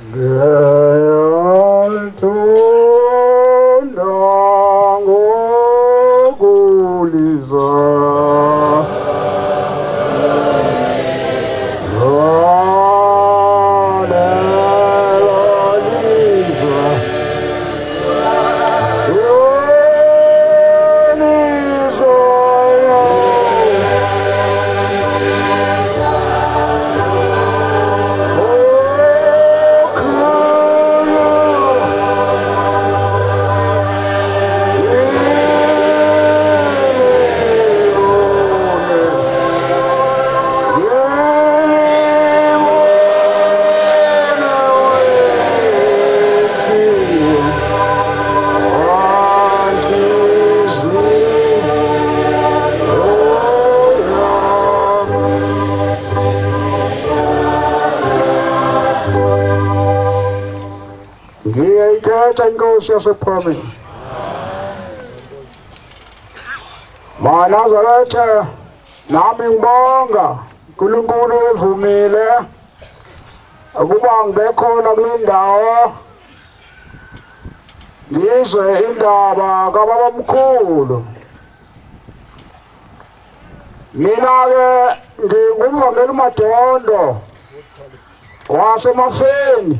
Ngiyalithanda ngokulizwa Lelo lizwe Ngiyayikhetha inkosi yasePhomeni. MaNazaretha nami ngibonga uNkulunkulu evumile ukuba ngibe khona kule ndawo ngizwe indaba kababamkhulu. Mina-ke ngingumvangeli uMadondo waseMafeni.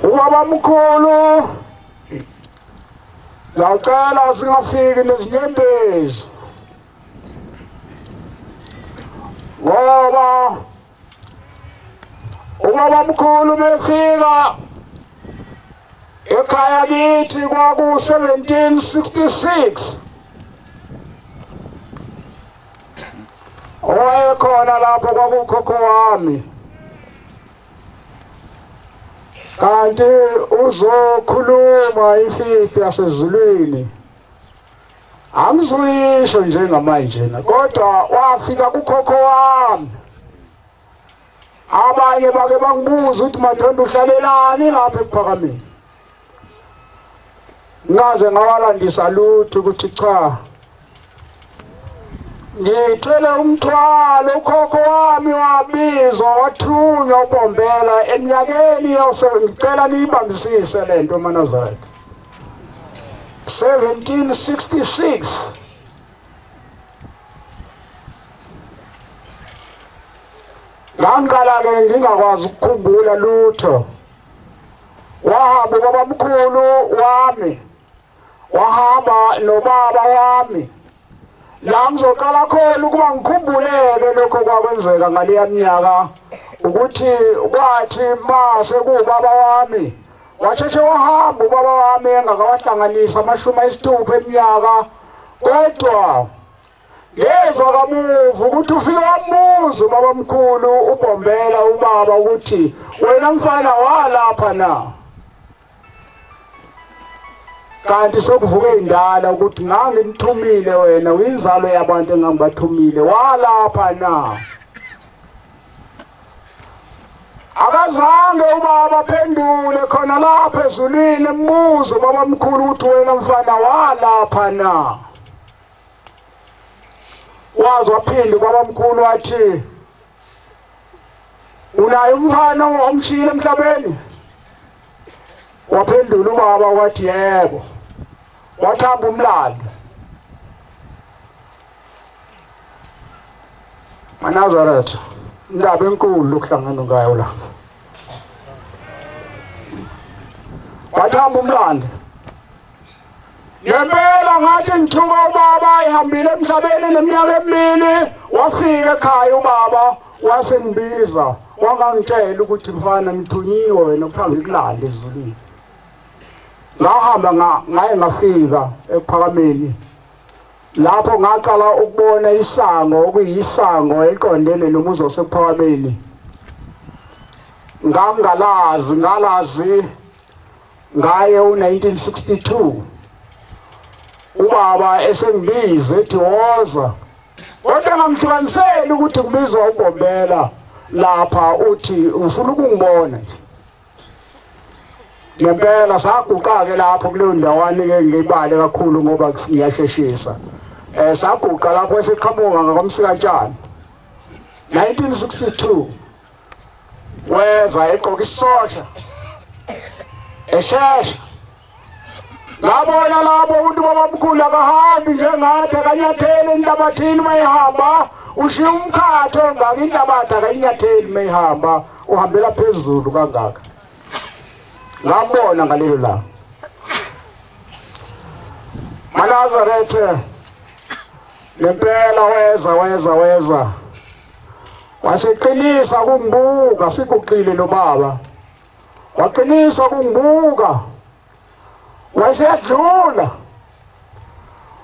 Ubabamkhulu ngiyacela singafiki nezinyembezi ngoba ubabamkhulu befika ekhaya kithi kwaku-1766 owayekhona lapho kwakukhokho wami kanti uzokhuluma imfihlo yasezulwini angizuyisho njengamanje na kodwa wafika kukhokho wami. Abanye bake bangibuza ukuthi Madondo uhlalelani lapha ekuphakameni, ngaze ngawalandisa lutho ukuthi cha ngithwele umthwalo. Ukhokho wami wabizwa wathunywa uBombela eminyakeni yose. Ngicela niyibambisise le nto maNazaretha. 1766 ngangiqala-ke ngingakwazi ukukhumbula lutho. Wahamba ubabamkhulu wami, wahamba nobaba wami la ngizoqala khona ukuba ngikhumbuleke lokho kwakwenzeka ngaleya minyaka, ukuthi kwathi mase kuwubaba wami washeshe wahamba ubaba wami engakawahlanganisi 60 eminyaka, kodwa ngezwa kamuva ukuthi ufike wambuza ubabamkhulu uBombela ubaba ukuthi wena mfana walapha na, kanti sokuvuke indala ukuthi ngangimthumile wena uyinzalo yabantu engangibathumile walapha na. Akazange ubaba aphendule khona lapha ezulwini embuzo babamkhulu ukuthi wena mfana walapha na. Waze waphinda ubabamkhulu wathi unaye umfana omshiyile emhlabeni? Waphendula ubaba wathi yebo. Wathamba umlando. MaNazaretha, indaba enkulu ukuhlangana ngayo lapha. Wathamba umlando. Ngempela ngathi ngithuka ubaba ehambile emhlabeni neminyaka emibili, wafika ekhaya ubaba wasengibiza wangangitshela ukuthi mfana ngithunyiwe wena kuthiwa ngikulande ezulwini. Ngahamba ngaye ngafika ekuphakameni lapho ngaqala ukubona isango okuyisango eliqondene nomuzi wasekuphakameni. Ngangalazi ngalazi ngaye u-1962 ubaba esengibiza ethi woza, kodwa ngamhlukaniseli ukuthi kubizwa uBombela lapha, uthi ufuna ukungibona nje. Ngempela saguqa-ke lapho kuleyo ndawana-ke, ngiyibale kakhulu ngoba ngiyasheshisa. Saguqa lapho eseqhamuka ngakwamsikantshana. 1962 weza egqoka isosha eshesha. Ngabona lapho ukuthi babamkhulu akahambi njengathi, akanyatheli enhlabathini uma ehamba, ushiya umkhathi ongaka, inhlabathi akayinyatheli uma ehamba, uhambela phezulu kangaka. Ngambona ngalelo langa. MaNazaretha ngempela weza weza weza waseqinisa kungibuka siguqile nobaba, waqinisa kungibuka, wayeseyadlula,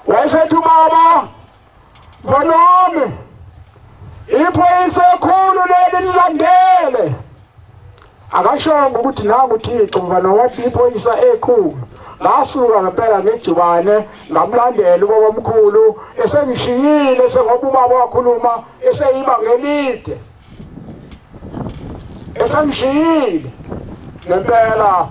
wayesethi ubaba, mfana wami, iphoyisa ekhulu leli lilandele. Akashongo ukuthi nangu uThixo mfana, wathi iphoyisa ekhulu. Ngasuka ngempela ngejubane ngamlandela ubaba omkhulu esengishiyile, sengoba ubaba wakhuluma eseyibanga elide esengishiyile ngempela.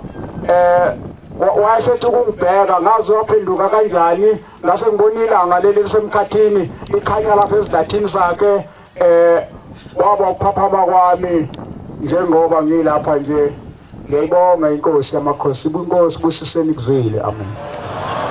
Wayesethi ukungibheka, ngazi waphenduka kanjani, ngase ngibona ilanga leli lisemkhathini likhanya lapha esidlathini sakhe. Waba ukuphaphama kwami njengoba ngilapha nje. Ngiyayibonga inkosi yamakhosi, inkosi busiseni kuzwile. Amen.